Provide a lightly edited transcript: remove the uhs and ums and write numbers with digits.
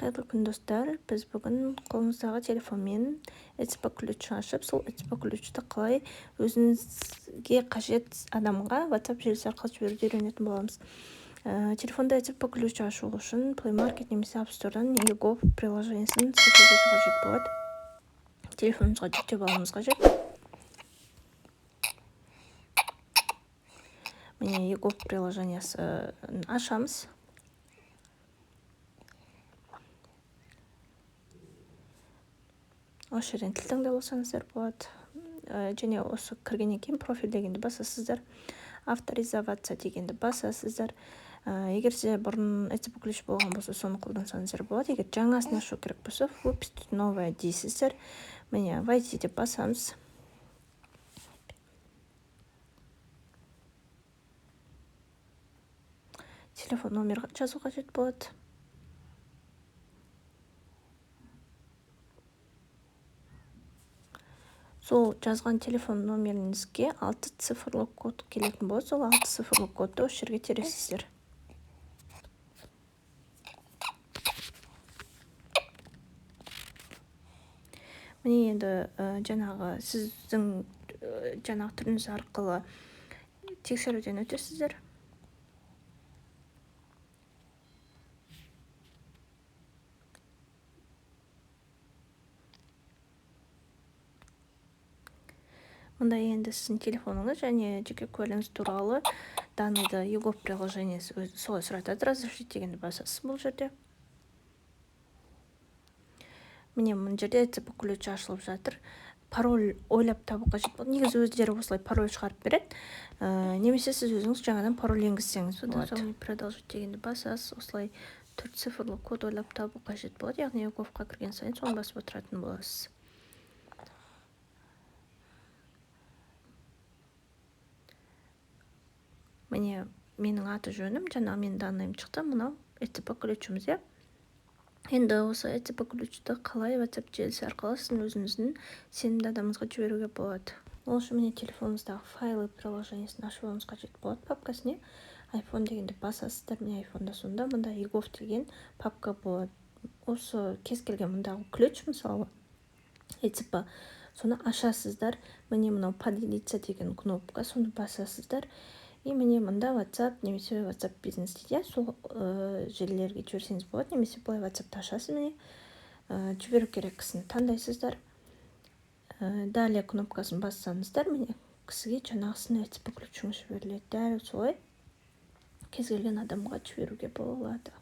Қайырлы күн, достар! Біз бүгін қолымыздағы телефонмен ЭЦП ключ ашып, сол ЭЦП ключті қалай өзіңізге қажет адамға WhatsApp желісі арқылы жіберуді үйренетін боламыз. Телефонда ЭЦП ключ ашу үшін Play Market немесе App Store'дан eGov приложениесін скачать ету қажет болады. Телефонымызға жүктеп алуымыз қажет. Міне, eGov приложениесін ашамыз. Осы жерден тіл таңдап алсаңыздар болады. Және осы кіргеннен кейін «Профиль» дегенді басасыздар, «Авторизоваться» дегенді басасыздар. Егер сізде бұрын ЭЦП ключ болған болса, соны қолдансаңыздар болады. Егер жаңасын ашу керек болса, «Выпустить новое» дейсіздер. Міне, «Войти» деп басамыз. Телефон номер жазу қажет болады. Сол жазған телефон номеріңізге алты цифрлы код келетін болады. Сол алты цифрлы кодты осы жерге тересіздер. Міне, енді жаңағы сіздің жаңағы түріңіз арқылы тексеруден өтесіздер. Мұнда енді сіздің телефоныңыз және жеке куәлігіңіз туралы данныйды eGov приложениесі өзі солай сұратады. «Разрешить» дегенді басасыз. Бұл жерде, міне, мына жерде ЭЦП ключ ашылып жатыр. Пароль ойлап табу қажет болады. Негізі өздері осылай пароль шығарып береді немесе сіз өзіңіз жаңадан пароль енгізсеңіз болады. Содан «Продолжить» дегенді басасыз. Осылай төрт цифрлы код ойлап табу қажет болады, яғни eGov-қа кірген сайын соны басып отыратын боласыз. Міне, менің аты жөнім, жаңағы менің данныйым шықты. Мынау ЭЦП ключіміз, иә. Енді осы ЭЦП ключті қалай WhatsApp желісі арқылы сіздің өзіңіздің сенімді адамыңызға жіберуге болады? Ол үшін, міне, телефоныңыздағы «Файлы» приложениесін ашып алуыңыз қажет болады. Папкасіне iPhone дегенді басасыздар. Міне, айфонда. Сонда мында eGov деген папка болады. Осы кез келген мындағы ключ, мысалы, ЭЦП, соны ашасыздар. Міне, мынау «Поделиться» деген кнопка, соны басасыздар. И міне, мында WhatsApp немесе WhatsApp Бизнес дейді, иә. Сол желілерге жіберсеңіз болады немесе былай WhatsAppты ашасыз. Міне, жіберу керек кісіні таңдайсыздар. «Далее» кнопкасын бассаңыздар, міне, кісіге жаңағысын ЭЦП ключіңіз жіберіледі. Дәл солай кез келген адамға жіберуге болады.